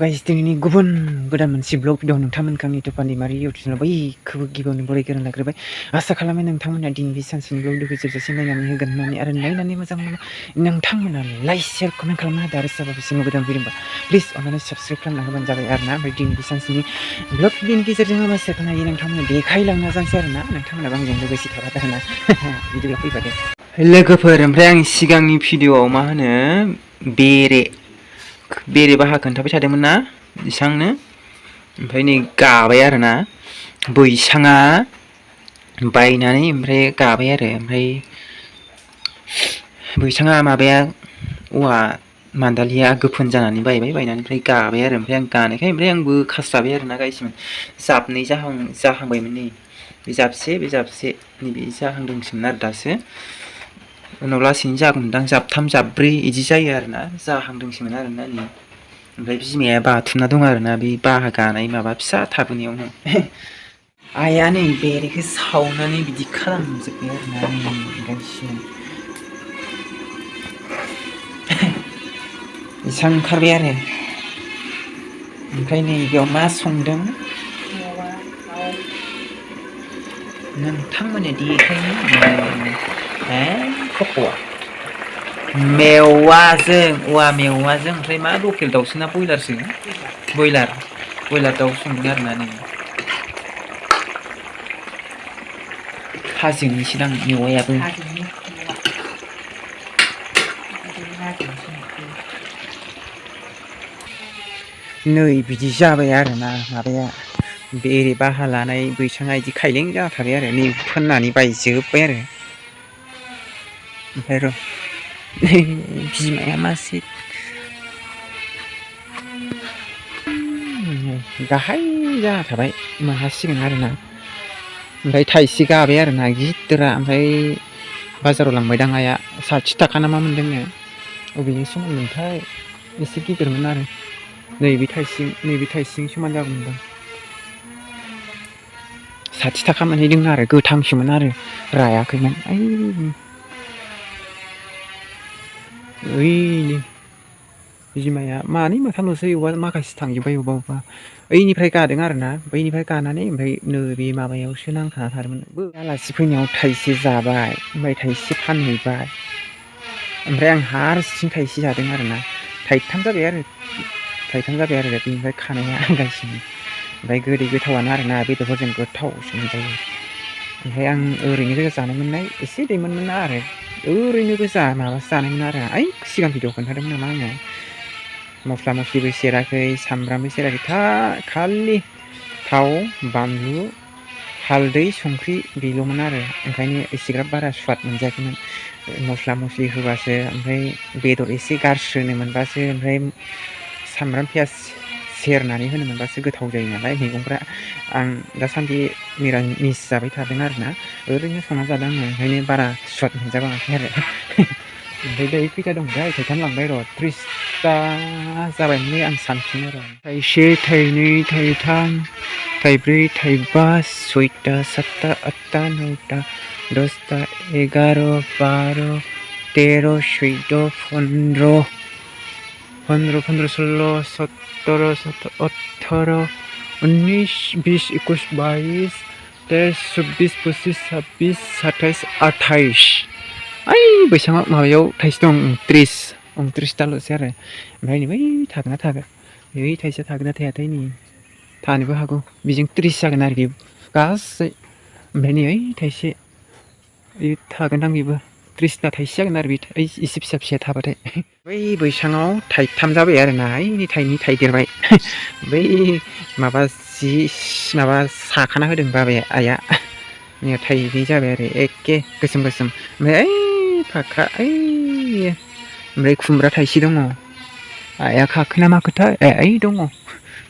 Guys दिनैनि गुबुन गोदान मोनसे ब्लग भिडिअ नोंथांमोनखौ आंनि टपानि मारि इउटुब चेनेल बयखौबो गिबियावनो बरायग्रोना लाग्रोबाय। आसा खालामो नोंथांमोना दिनै बे सानसेनि ब्लग भिडिअखौ जोबजासिम नायनानै होगोन होननानै आरो नायनानै मोजां मोनो नोंथांमोना लाइक शेयार कमेन्ट खालामना होदो आरो सोरबा बिसिम गोदान फैदोंबा प्लिज अननानै साबस्क्राइब खालामना होबानो जाबाय आरो ना। ओमफ्राय दिनै बे सानसेनि ब्लग भिडिअनि गेजेरजों आं सेरखांनो हायो नोंथांमोना देखायलांनो नाजानोसै आरो ना। नोंथांमोनाबो आंजों लोगोसे थाबाय थागोन बिदिब्ला फैफादो लोगोफोर। ओमफ्राय आं सिगांनि भिडिअआव मा होनो बेरे बाहा खोन्थाबाय थादोंमोन ना इसांनो, ओमफ्राय नै गाबाय आरो ना बैसाङा बायनानै ओमफ्राय गाबाय आरो ओमफ्राय बैसाङा माबाया औवा मान्दालिया गोफोन जानानै बायनानै ओमफ्राय गाबाय आरो ओमफ्राय आं गानायखाय ओमफ्राय आंबो खास्राबाय आरो ना गाइस जाबनै जाहांबायमोन नै बे जाबसे नैबे जाहांदोंसोमोन आरो दासो उनाव लासैनो जागोनदां जाबथाम जाबब्रै इदि जायो आरो ना जाहांदोंसोमोन आरो ना नै ओमफ्राय बिमाया बाथुमना दं आरो ना बे बाहा गानाय माबा फिसा थाबोनायावनो आइया नै बेरेखौ सावनानै बिदि खालामजोब्बाय आरो ना नै गासिनो इसां ओंखारबाय आरो ओमफ्राय नै बेयाव मा संदों नोंथांमोननो देखायनो खख'आ मेवाजों औवा मेवाजों ओमफ्राय मा लकेल दाउसो ना बयलारसो बयलार दाउ संदों आरो ना नै हाजोनिसोदां मेवायाबो नै बिदि जाबाय आरो ना माबाया बेरे बाहा लानाय बैसाङा इदि खायलें जाथारबाय आरो नै फोननानै बायजोब्बाय आरो ओमफ्राय र' बिमाया मासे गाहाय जाना थाबाय मोनहासिगोन आरो ना ओमफ्राय थाइसे गाबाय आरो ना गिदिरा ओमफ्राय बाजाराव लांबायदां आइया 60 थाखा ना मा मोनदोंनो अबेनि समान मोनथाय एसे गिदिरमोन आरो नैबे थाइसेजों समान जागौमोनदां 60 थाखा मोनहैदों आरो गोथांसोमोन आरो रायाखैमोन ओइनै बिमाया मानै माथामल'सै अबेबा माखासे थांजोब्बाय अबेबा ओइनिफ्राय गादों आरो ना बैनिफ्राय गानानै ओमफ्राय नैबे माबायावसो नांथाना थादोंमोन आलासि फैनायाव थाइसे जाबाय ओमफ्राय थाइसे फानहैबाय ओमफ्राय आं हारसिं थाइसे जादों आरो ना थाइथाम जाबाय आरो बेनिफ्राय खानाया गासिबो ओमफ्राय गोदै गोथावानो आरो ना बेदरफोरजों गोथावसो मोनजायो ओमफ्राय आं ओरैनो गोजा जानो मोननाय एसे दैमोन आरो ओरैनो गोजा माबासो जानायमोन आरो सिगां भिडिअ खोन्थादोंमोन नामा आङो मस्ला मस्लिबो सेराखै सामब्रामबो सेराखै खालि थाव बानलु हालदै संख्रि बेल'मोन आरो ओंखायनो एसेग्राब बारा सुवाद मोनजायाखैमोन मस्ला मस्लि होबासो ओमफ्राय बेदर एसे गारस्रोनो मोनबासो ओमफ्राय सामब्राम पियास सेरनानै होनो मोनबासो गोथाव जायो नालाय मैगंफ्रा आं दासान्दि मिरामिस जाबाय थादों आरो ना ओरैनो संना जादों आङो ओंखायनो बारा सुवाद मोनजाबाङाखै आरो ओमफ्राय दायो खैथा दंथाय थाइथाम लांबाय र' 30ता जाबायमोनलै आं सानफिनो र' थाइसे थाइनै थाइथाम थाइब्रै थाइबा 6ता 7ता 8ता 9ता 10ता 11 12 13 14 15 16 17 18 19 20 21 22 23 24 25 26 27 28 बैसाङाव माबायाव थाइसे दं 29ताल'सै आरो ओमफ्राय नै बै थागोना थायाखै बै थाइसेया थागोना थायाथाय नै थानोबो हागौ बेजों 30 जागोन आरो बे गासै ओमफ्राय नै ओइ थाइसे थागोनदां बेबो 30ता थाइसे जागोन आरो बे एसे फिसा फिसाया थाबाथाय बै बैसाङाव थाइथाम जाबाय आरो ना ओइ थाइनै थाइदेरबाय बै माबा माबा साखाना होदों बाबाया आइया थाइनै जाबाय आरो एखे गोसोम ओमफ्राय ओइ फाख्रा ओमफ्राय खुमब्रा थाइसे दङ आइया खाखोना ना माखोथाय ओइ दङ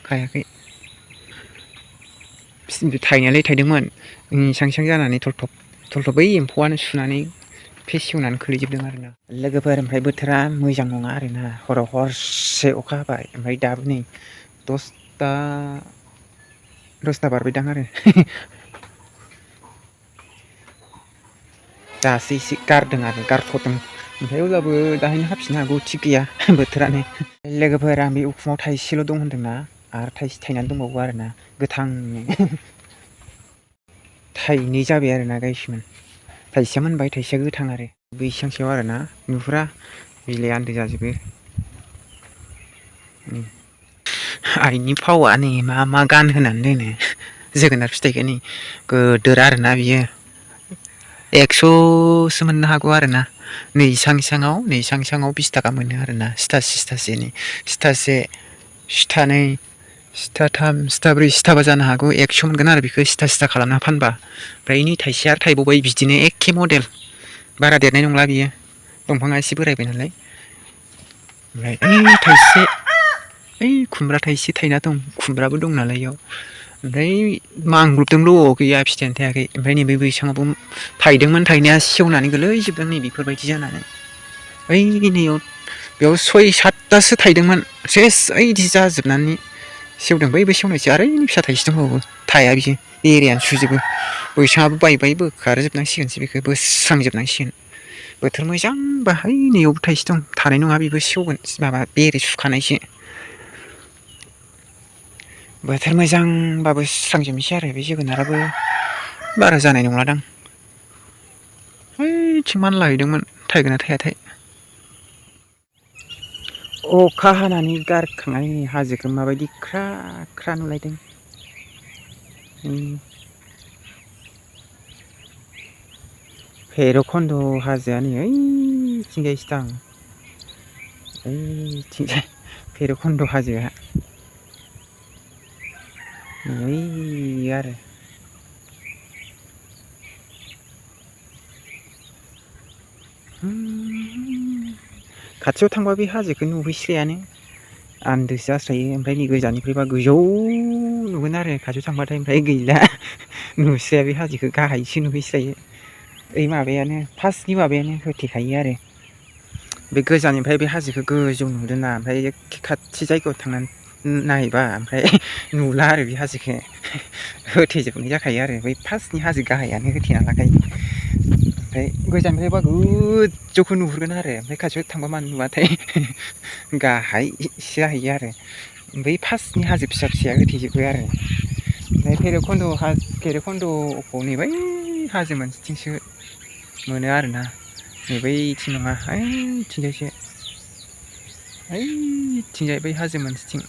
खायाखै थाइनायालाय थाइदोंमोन इसां जानानै थलथब बै एम्फौआनो सुनानै फेसेवनानै खोलैजोबदों आरो ना लोगोफोर ओमफ्राय बोथोरा मोजां नङा आरो ना हराव हरसे अखा हाबाय ओमफ्राय दाबो नै 10ता बारबायदां आरो दासो एसे गारदों आरो गारथ'दों ओमफ्राय अब्लाबो दाहायनो हाबफिननो हागौ थिग गैया बोथोरानो। लोगोफोरा बे उखुमाव थाइसेल' दं होन्दोंना आरो थाइसे थायनानै दंबावो आरोना गोथांनो थाइनै जाबाय आरोना गायसमोन थाइसेया मोनबाय थाइसेया गोथां आरो बैसांसेयाव आरोना नुहुरा बिलाइ आन्दो जाजोबो। आइनि फावा नै मा गानहोनानै दोनो जोगोनार फिथाइखौ नै गोदोर आरोना बियो 100सो मोननो हागौ आरोना नै इसां-इसाङाव 20 थाखा मोनो आरोना सिथासे सिथानै सिथाथाम सिथाब्रै सिथाबा जानो हागौ 100 मोनगोन आरो बेखौ सिथा खालामना फानबा ओमफ्राय नै थाइसे आरो थाइबावबाय बिदिनो एखे मडेल बारा देरनाय नंला बियो दंफाङा एसे बोरायबाय नालाय ओमफ्राय थाइसे ओइ खुमब्रा थाइसे थायना दं खुमब्राबो दं नालाय इयाव ओमफ्राय मानग्रुबदोंल' गैया फिथाइयानो थायाखै ओमफ्राय नैबे बैसाङावबो थाइदोंमोन थाइनाया सेवनानै गोलैजोबदों नै बेफोरबायदि जानानै ओइ नैयाव बेयाव 6-7थासो थायदोंमोन सेस ओइदि जाजोबनानै सेवदों बैबो सेवनायसो आरो ओइनै फिसा थाइसे दंबावो थाया बियो बेरेानो सुजोबो बैसाङाबो बायबाय बोखारजोबनांसिगोनसो बेखौ बोस्रांजोबनांसिगोन बोथोर मोजांबा है नैयावबो थाइसे दं थानाय नङा बेबो सेवगोन माबा बेरे सुखानायसो बोथोर मोजांबाबो सुस्रांजोबनोसै आरो बे जोगोनाराबो बारा जानाय नंलादां ओइथिं मानलाहैदोंमोन थायगोन ना थायाथाय अखा हानानै गारखांनानै हाजोखौ माबायदि ख्रा ख्रा नुलायदों भैरबखुन्द हाजोआ नै ओइथिंजायसो दां ओइथिंजाय भैरबखुन्द हाजोआ ओइ आरो खाथियाव थांबा बे हाजोखौ नुहैस्रायानो आन्दोसो जास्रायो ओमफ्राय नै गोजाननिफ्रायबा गोजौ नुगोन आरो खाथियाव थांबाथाय ओमफ्राय गैला नुस्राया बे हाजोखौ गाहायसो नुहैस्रायो ओइ माबायानो फार्स्टनि माबायानो होथेखायो आरो बे गोजाननिफ्राय बे हाजोखौ गोजौ नुदोंना ओमफ्राय एखे खाथि जायगायाव थांनानै नायबा ओमफ्राय नुला आरो बे हाजोखौ होथेजोबनाय जाखायो आरो बै फार्स्टनि हाजो गाहायानो होथेना लाखायो ओमफ्राय गोजाननिफ्रायबा गोजौखौ नुहुरगोन आरो ओमफ्राय खाथियाव थांबा मा नुवाथाय गाहायसो जाहैयो आरो बै फार्स्टनि हाजो फिसा फिसाया होथेजोबो आरो ओमफ्राय भैरबखुन्दखौ नै बै हाजो मोनसेथिंसो मोनो आरोना नै बैथिं नङा ओइथिंजायसो ओइथिंजाय बै हाजो मोनसेथिं